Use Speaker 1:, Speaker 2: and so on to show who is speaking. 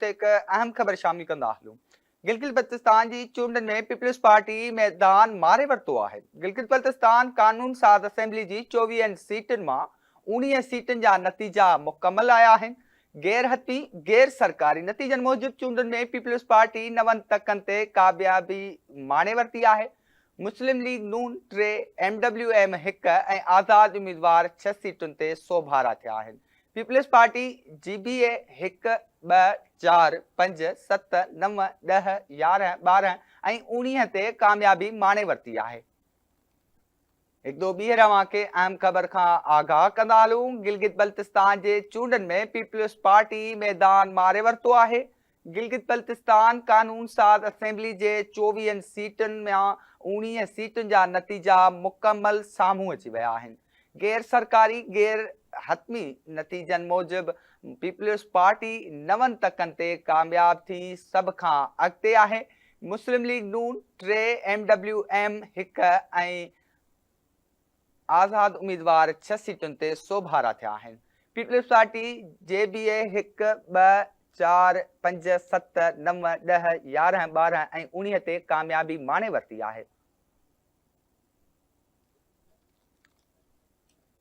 Speaker 1: تي هڪ اهم خبر شامل ڪندا هلون. گلگت بلتستان جي چونڊن ۾ پيپلز پارٽي ميدان ماري ورتو آهي. گلگت بلتستان قانون ساز اسيمبلي جي چوويهن سيٽن مان اوڻيهه سيٽن جا نتيجا مڪمل آيا آهن. غير حتمي غير سرڪاري نتيجن موجب چونڊن ۾ پيپلز پارٽي نون تڪن تي ڪاميابي ماڻي ورتي آهي. مسلم ليگ نون ٽي، ايم ڊبليو ايم هڪ ۽ آزاد اميدوار ڇهه سيٽن تي سوڀارا ٿيا آهن. Peoples party G B اي هڪ، ٻه، چار، پنج، ست، نو، ڏهه، 11، 12 ۽ 19 تي ڪاميابي ماڻي ورتي آهي. هڪ دو ٻيهر اوهان کي اهم خبر کان آگاهه ڪندا هلون، گلگت بلتستان جي چونڊن ۾ پيپلز پارٽي ميدان ماري ورتو آهي. گلگت بلتستان قانون ساز اسيمبلي جي چوويهن سيٽن مان اوڻيهه سيٽن جا نتيجا مڪمل سامهون اچي ويا آهن. غير سرڪاري غير حتمي نتيجن موجب پيپلز پارٽي نون تڪن تي ڪامياب ٿي سڀ کان اڳتي آهي. مسلم ليگ نون ٽي، ايم ڊبليو ايم هڪ ۽ آزاد اميدوار ڇهه سيٽن تي سوڀارا ٿيا آهن. پيپلز پارٽي جي بي اي هڪ، ٻه، چار، پنج، ست، نو، ڏهه، 11، 12 ۽ 19 تي ڪاميابي ماڻي ورتي آهي.